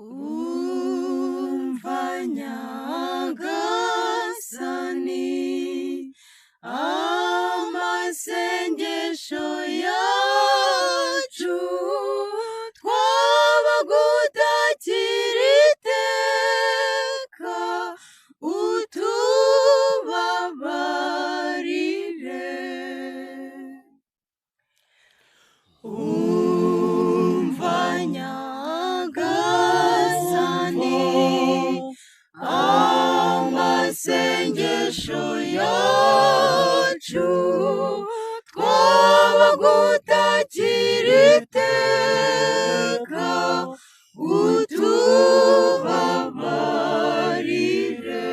Umva Nyagasani amasengesho yacu, twabagutakira iteka, utubabarire. Umva Nyagasani amasengesho yacu, twabagutakira iteka, utubabarire.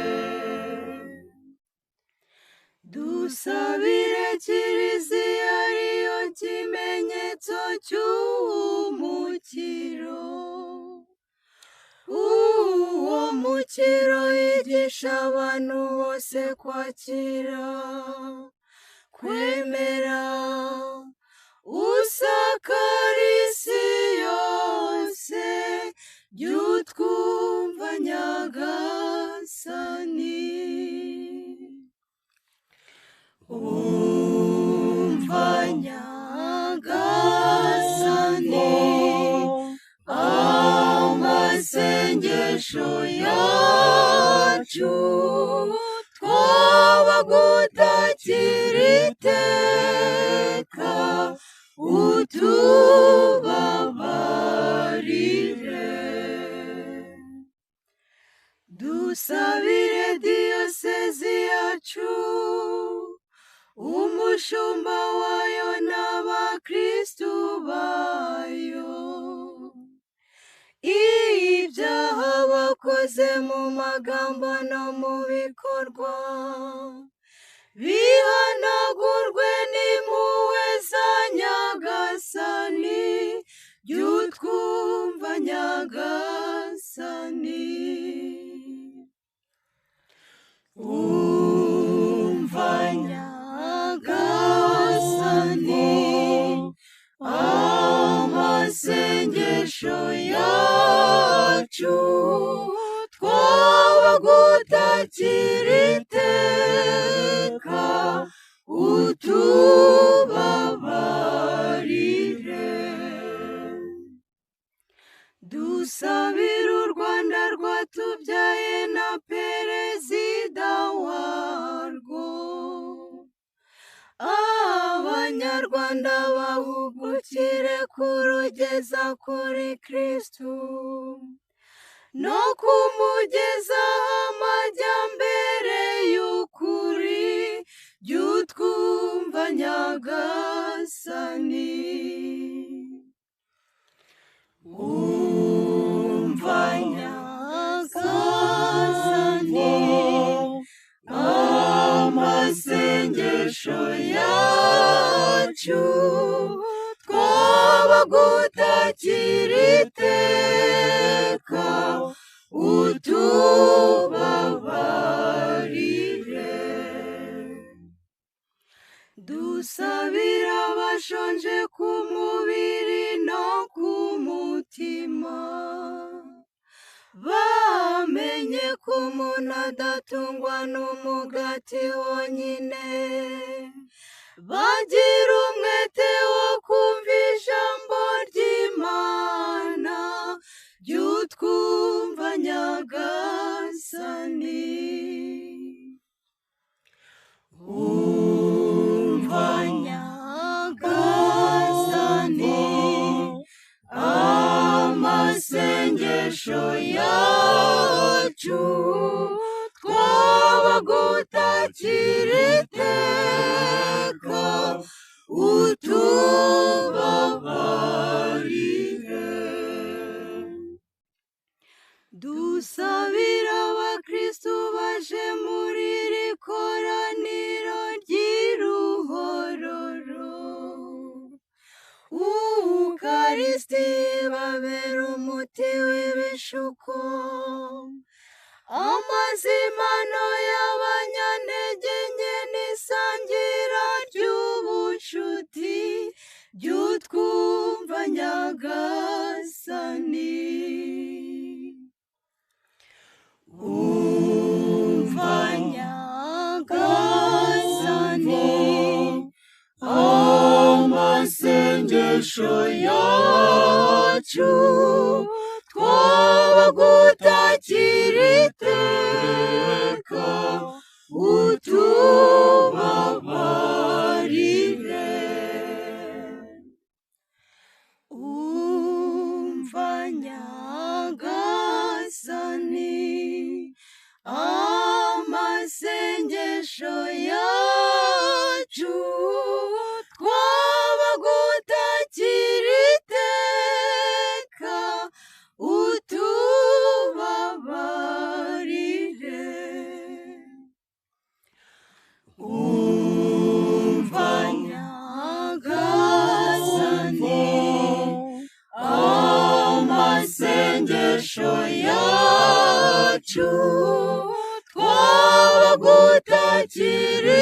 Dusabire Kiliziya ariyo kimenyetso cy'umukiro, uwo mukiro yigisha abantu bose kwakira, kwemera, usakara isi yose, jya utwumva Nyagasani. Umva Nyagasani amasengesho yacu, twabagutakira iteka, utubabarire. Dusabire diyosezi yacu, umushumba wayo n'abakristu bayo, ibyaha bakoze mu magambo no mu bikorwa bihanagurwe n'impuhwe za Nyagasani, jya utwumva Nyagasani. Umva Nyagasani amasengesho yacu, twabagutakira iteka, utubabarire. Dusabire u Rwanda rwatubyaye na Perezida warwo, Abanyarwanda bahugukire kurugeza kuri Kristu no kumugezaho amajyambere y'ukuri, jya utwumva Nyagasani. Umva Nyagasani amasengesho yacu, twabagutakira iteka, utubabarire. Dusabire abashonje ku mubiri no ku mutima, bamenye ko umuntu adatungwa n'umugati wonyine, bagira umwete wo kumva ijambo ry'Imana, jya utwumva Nyagasani. Umva Nyagasani amasengesho yacu, twabagutakira iteka, utubabarire. Dusabire abakristu baje muri iri koraniro ry'iruhororo, Ukaristi babera umuti w'ibishuko, amazimano y'abanyantege nke n'isangira ry'ubucuti, jya utwumva Nyagasani. yacu, twabagutakira iteka, utubabarire. Umva Nyagasani amasengesho yacu, twabagutakira iteka, utubabarire. Umva Nyagasani amasengesho yacu, twabagutakira